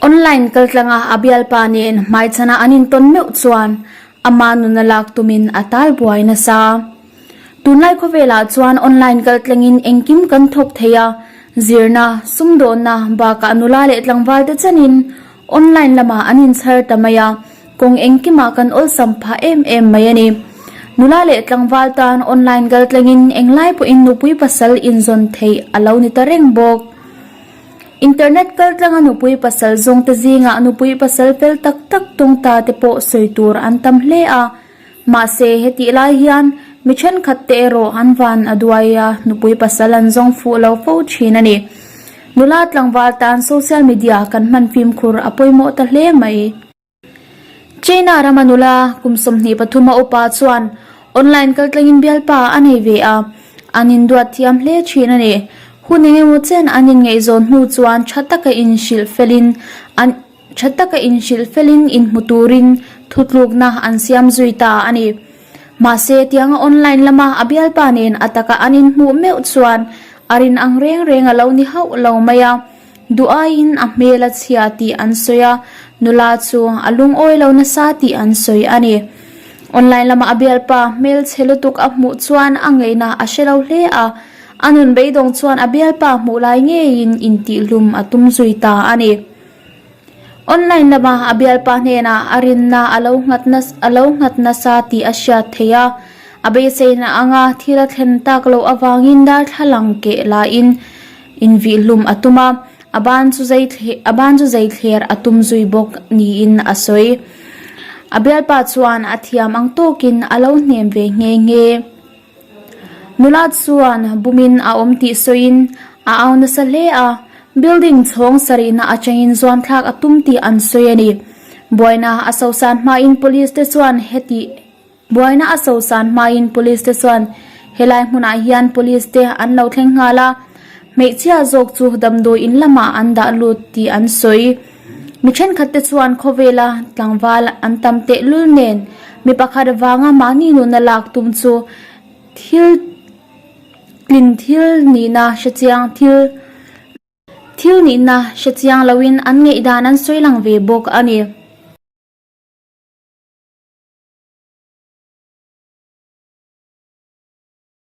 Online kaltlanga a bialpa nen hmaichhana an intawn meuh chuan ama nuna lak tumin a talbuai nasa. Tunlai khawvelah chuan online kaltlangin engkim kan thawk thei a, zirna, sumdawnna bakah nula leh tlangval te chenin online lamah an inchhar ta mai a, kawng engkimah kan awlsam phah em em mai a ni. Nula leh tlangval tan online kaltlangin englai pawhin nupui pasal inzawn theih a lo ni ta reng bawk. Internet kaltlanga nupui pasal zawngte zingah nupui pasal fel tak tak tawng ta te pawh sawi tur an tam hle a. Mahse, hetih lai hian mi thenkhat te erawh an van a duai a, nupui pasal an zawng fuh lo fo thin a ni. Nula tlangval tan social media kan hman fimkhur a pawimawh ta hle mai. China rama nula kum 23 a upa chuan online kaltlangin bialpa a nei ve a, an induat thiam hle thin a ni. Hun eng emaw chen an inngaihzawn hnu chuan tha taka inhrilh felin an Tha taka inhrilh felin inhmu turin thutlukna an siam zui ta a ni. Mahse, tianga online lama a bialpa nen a taka an inhmuh meuh chuan a rin ang reng reng a lo ni hauh lo mai a. Duh aiin a hmel a chhia tih an sawi a, nula chu a lungawi lo nasa tih an sawi a ni. Online lama a bialpa hmel chhe lutuk a hmuh chuan a ngaihna a hre lo hle a, a nun beidawng chuan a bialpa hmuh lai ngeiin intihhlum a tum zui ta a ni. Online lama a bialpa hnenah a rinna a lo nghat a lo nghat nasa tih a hriat theih a, a beiseina anga thil a thlen tak loh avangin darthlalang keh laiin invihlum a tum a, a ban chu zei a ban chu zei thler a tum zui bawk niin a sawi. A bialpa chuan a thiam ang tawkin a lo hnem ve nghe nghe. Nula chuan bumin a awm tih sawiin a au nasa hle a, building chhawng sarihna atangin zuanthlak a tum tih an sawi a ni. Buaina a sosan hmain police te chuan heti Buaina a sosan hmain police te chuan helai hmunah hian police te an lo thleng nghal a, hmeichhia zawk chu damdawi in lamah an dah lut tih an sawi. Mi thenkhat te chuan khawvela tlangval an tam tehlul nen mi pakhat vanga mahni nuna lak tum chu thil tlin thil nihna hrechiang thil thil nihna hrechiang loin an ngaihdan an sawi lang ve bawk a ni.